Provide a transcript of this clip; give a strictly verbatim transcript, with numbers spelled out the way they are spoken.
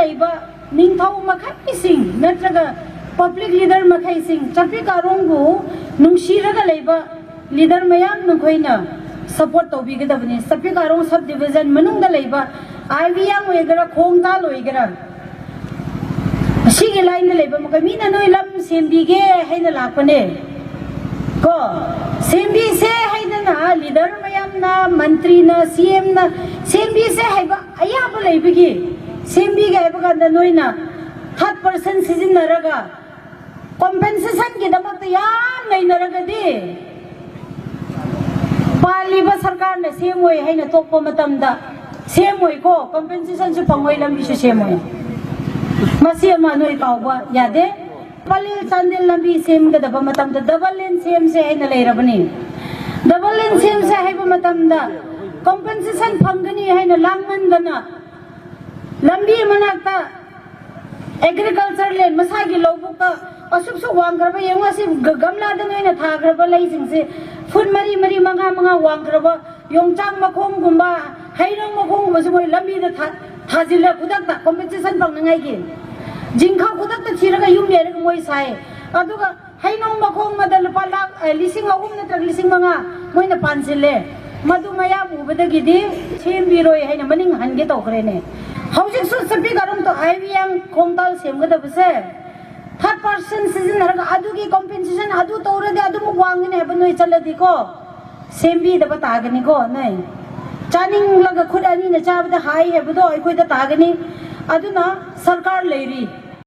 ꯂꯩꯕ ꯅꯤꯡꯊꯧ ꯃꯈꯩꯁꯤꯡ ꯅꯠꯇ꯭ꯔꯒ public leader ꯃꯈꯩꯁꯤꯡ ꯆꯄꯤ ꯀꯥꯔꯣꯡꯕꯨ ꯅꯨꯡꯁꯤꯔꯒ ꯂꯩꯕ leader ꯃꯌꯥꯝ ꯅꯈꯣꯏꯅ support ꯇꯧꯕꯤꯒꯗꯕꯅꯤ꯫ ꯆꯄꯤ ꯀꯥꯔꯣꯡ sub division ꯃꯅꯨꯡꯗ ꯂꯩꯕ ꯑꯥꯏꯕꯤꯌꯥꯡ ꯑꯣꯏꯒꯦꯔꯥ, ꯈꯣꯡꯇꯥꯜ ꯑꯣꯏꯒꯦꯔꯥ, ꯑꯁꯤꯒꯤ line ꯗ ꯂꯩꯕ ꯃꯈꯩ ꯃꯤꯅ ꯅꯣꯏ ꯂꯝ ꯁꯦꯝꯕꯤꯒꯦ ꯍꯥꯏꯅ ꯂꯥꯛꯄꯅꯦ꯫ ꯀꯣ, ꯁꯦꯝꯕꯤꯁꯦ ꯍꯥꯏꯗꯅ leader ꯃꯌꯥꯝꯅ, ꯃꯟꯇ꯭ꯔꯤꯅ, ꯁꯤ ꯑꯦꯝꯅ ꯁꯦꯝꯕꯤꯁꯦ ꯍꯥꯏꯕ ꯑꯌꯥꯕ ꯂꯩꯕꯒꯤ ꯁꯦꯝꯕꯤꯒꯦ ꯍꯥꯏꯕ ꯀꯥꯟꯗ ꯅꯣꯏꯅ third person ꯁꯤꯖꯤꯟꯅꯔꯒ compensation ꯒꯤꯗꯃꯛꯇ ꯌꯥꯝ ꯂꯩꯅꯔꯒꯗꯤ ꯄꯥꯜꯂꯤꯕ ꯁꯔꯀꯥꯔꯅ ꯁꯦꯝꯃꯣꯏ ꯍꯥꯏꯅ ꯇꯣꯛꯄ ꯃꯇꯝꯗ ꯁꯦꯝꯃꯣꯏꯀꯣ, compensation ꯁꯨ ꯐꯪꯉꯣꯏ, ꯂꯝꯕꯤꯁꯨ ꯁꯦꯝꯃꯣꯏ꯫ ꯃꯁꯤ ꯑꯃ ꯅꯣꯏ ꯀꯥꯎꯕ ꯌꯥꯗꯦ꯫ ꯄꯂꯦꯜ ꯆꯥꯟꯗꯦꯜ ꯂꯝꯕꯤ ꯁꯦꯝꯒꯗꯕ ꯃꯇꯝꯗ double lane ꯁꯦꯝꯁꯦ ꯍꯥꯏꯅ ꯂꯩꯔꯕꯅꯤ꯫ Double lane ꯁꯦꯝꯁꯦ ꯍꯥꯏꯕ ꯃꯇꯝꯗ compensation ꯐꯪꯒꯅꯤ ꯍꯥꯏꯅ ꯂꯥꯡꯃꯟꯗꯅ ꯂꯝꯕꯤ ꯃꯅꯥꯛꯇ agriculture land, ꯃꯁꯥꯒꯤ ꯂꯧꯕꯨꯛꯇ ꯑꯁꯨꯛꯁꯨ ꯋꯥꯡꯈ꯭ꯔꯕ ꯌꯦꯡꯉꯣ, ꯑꯁꯤ ꯒ-, ꯒꯝꯂꯥꯗ ꯅꯣꯏꯅ ꯊꯥꯈ꯭ꯔꯕ ꯂꯩꯁꯤꯡꯁꯦ ꯐꯨꯠ ꯃꯔꯤ, ꯃꯔꯤ, ꯃꯉꯥ, ꯃꯉꯥ ꯋꯥꯡꯈ꯭ꯔꯕ ꯌꯣꯡꯆꯥꯛ ꯃꯈꯣꯡꯒꯨꯝꯕ, ꯍꯩꯅꯧ ꯃꯈꯣꯡꯒꯨꯝꯕꯁꯨ ꯃꯣꯏ ꯂꯝꯕꯤꯗ ꯊꯥ-, ꯊꯥꯖꯤꯜꯂꯦ ꯈꯨꯗꯛꯇ compensation ꯐꯪꯅꯉꯥꯏꯒꯤ꯫ ꯖꯤꯡꯈ ꯈꯨꯗꯛꯇ ꯊꯤꯔꯒ ꯌꯨꯝ ꯂꯩꯔꯒ ꯃꯣꯏ ꯁꯥꯏ꯫ ꯑꯗꯨꯒ ꯍꯩꯅꯧ ꯃꯈꯣꯡ ꯑꯃꯗ ꯂꯨꯄꯥ ꯂꯥꯈ, ꯑꯦ, ꯂꯤꯁꯤꯡ ꯑꯍꯨꯝ ꯅꯠꯇ꯭ꯔꯒ ꯂꯤꯁꯤꯡ ꯃꯉꯥ ꯃꯣꯏꯅ ꯄꯥꯟꯁꯤꯜꯂꯦ꯫ ꯃꯗꯨ ꯃꯌꯥꯝ ꯎꯕꯗꯒꯤꯗꯤ ꯁꯦꯝꯕꯤꯔꯣꯏ ꯍꯥꯏꯅ ꯃꯅꯤꯡ ꯍꯟꯒꯦ ꯇꯧꯈ꯭ꯔꯦꯅꯦ꯫ ꯍꯧꯖꯤꯛꯁꯨ ꯆꯄꯤ ꯀꯥꯔꯣꯡꯇꯣ ꯑꯥꯏꯕꯤꯌꯥꯡ ꯈꯣꯡꯇꯥꯜ ꯁꯦꯝꯒꯗꯕꯁꯦ third person ꯁꯤꯖꯤꯟꯅꯔꯒ ꯑꯗꯨꯒꯤ compensation ꯑꯗꯨ ꯇꯧꯔꯗꯤ ꯑꯗꯨꯃꯨꯛ ꯋꯥꯡꯒꯅꯤ ꯍꯥꯏꯕ ꯅꯣꯏ ꯆꯠꯂꯗꯤꯀꯣ, ꯁꯦꯝꯕꯤꯗꯕ ꯇꯥꯒꯅꯤꯀꯣ ꯅꯣꯏ꯫ ꯆꯥꯅꯤꯡꯂꯒ ꯈꯨꯠ ꯑꯅꯤꯅ ꯆꯥꯕꯗ ꯍꯥꯏ ꯍꯥꯏꯕꯗꯣ ꯑꯩꯈꯣꯏꯗ ꯇꯥꯒꯅꯤ꯫ ꯑꯗꯨꯅ ꯁꯔꯀꯥꯔ ꯂꯩꯔꯤ,